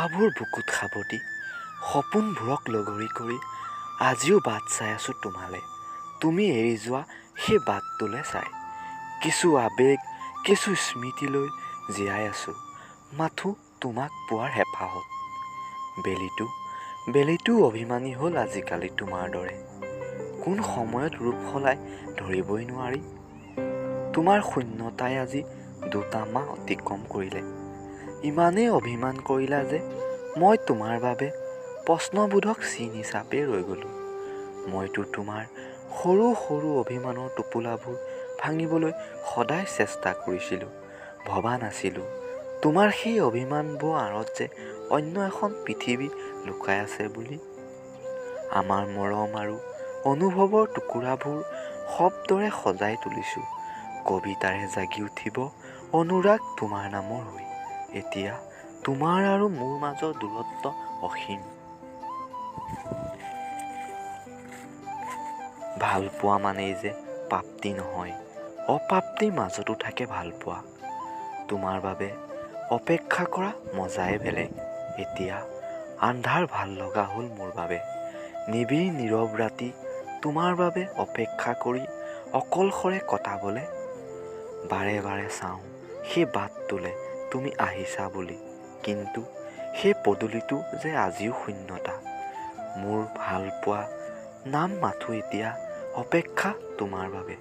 হেঁপাহবোৰ বুকুত সাৱটি, সপোনবোৰক লগৰী কৰি আজিও বাট চাই আছোঁ তোমালে, তুমি এৰি যোৱা সেই বাটটোলে চাই। কিছু আৱেগ, কিছু স্মৃতিলৈ জীয়াই আছোঁ মাথোঁ তোমাক পোৱাৰ হেঁপাহত। বেলিটো অভিমানী হ'ল আজিকালি তোমাৰ দৰে, কোন সময়ত ৰূপ সলাই ধৰিবই নোৱাৰি। তোমাৰ শূন্যতাই আজি 2টা মাহ অতিক্ৰম কৰিলে। ইমানেই অভিমান কৰিলা যে মই তোমাৰ বাবে প্ৰশ্নবোধক চিন হিচাপে ৰৈ গ'লোঁ। মইতো তোমাৰ সৰু সৰু অভিমানৰ টোপোলাবোৰ ভাঙিবলৈ সদায় চেষ্টা কৰিছিলোঁ, ভবা নাছিলোঁ তোমাৰ সেই অভিমানবোৰ আঁৰত যে অন্য এখন পৃথিৱী লুকাই আছে বুলি। আমাৰ মৰম আৰু অনুভৱৰ টুকুৰাবোৰ শব্দৰে সজাই তুলিছোঁ, কবিতাৰে জাগি উঠিব অনুৰাগ তোমাৰ নামৰ হৈ। এতিয়া তোমাৰ আৰু মোৰ মাজৰ দূৰত্ব অসীম। ভালপোৱা মানেই যে প্ৰাপ্তি নহয়, অপ্ৰাপ্তিৰ মাজতো থাকে ভালপোৱা। তোমাৰ বাবে অপেক্ষা কৰা মজাই বেলেগ। এতিয়া আন্ধাৰ ভাল লগা হ'ল মোৰ বাবে। নিবিড় নীৰৱ ৰাতি তোমাৰ বাবে অপেক্ষা কৰি অকলশৰে কটাবলে। বাৰে বাৰে চাওঁ সেই বাটটোলে তুমি আহিছা বুলি, কিন্তু সেই পদূলিটো যে আজিও শূন্যতা। মোৰ ভালপোৱা নাম মাথোঁ এতিয়া অপেক্ষা তোমাৰ বাবে।